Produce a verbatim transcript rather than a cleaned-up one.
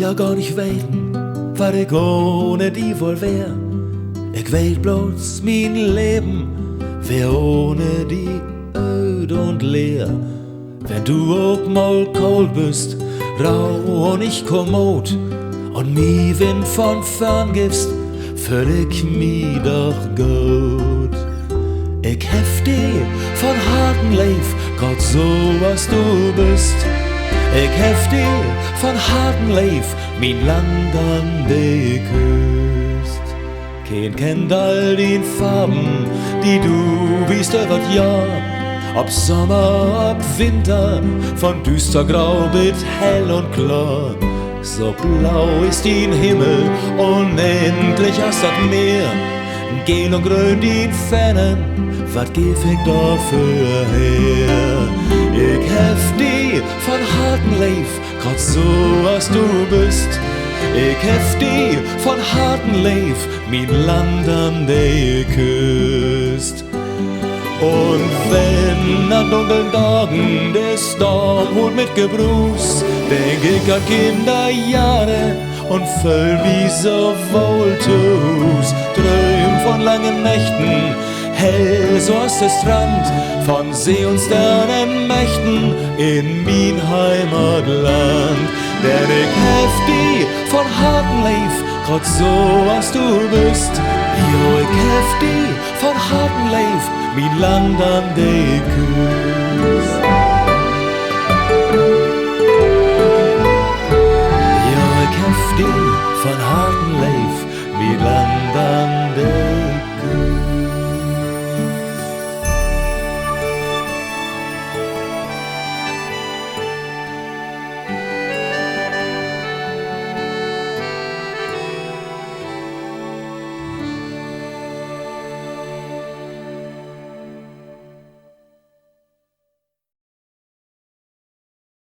Ja, gor nich weten, wat ik ohne di woll weer. Ik weet blots, mien Leven weer ohne di öd un leer. Wenn du ok mal koolt büst, rau un nich kommood, un mi Wind von vörn giffst, föhl ik mi doch goot. Ik heff di von Harten leev, graad so as du büst. Ik heff di von Harten leev, mien Land an de Küst. Keen kennt all dien Farven, de du wiest över't Johr, op Sommer, op Winter, von düüstergrau bit hell un kloor. So blau is dien Himmel, unendlich as dat Meer, geel un gröön dien Fahnen, wat geev ik dorför her? Ik heff di von Harten leev, graad so as du büst. Ik heff di von Harten leev, mien Land an de Küst. Un wenn an dunkeln Dagen de Storm huult mit Gebruus, denk ik an Kinnerjohre un föhl mi so woll to Huus. Drööm von lange Nächten, hell so as de Strand, von See un Sterne mächten in mien Heimatland. Denn ik heff di von Harten leev, graad so as du büst. Jo, ik heff di von Harten leev, mien Land an de Küst. Jo, ik heff di von Harten leev, mien Land an de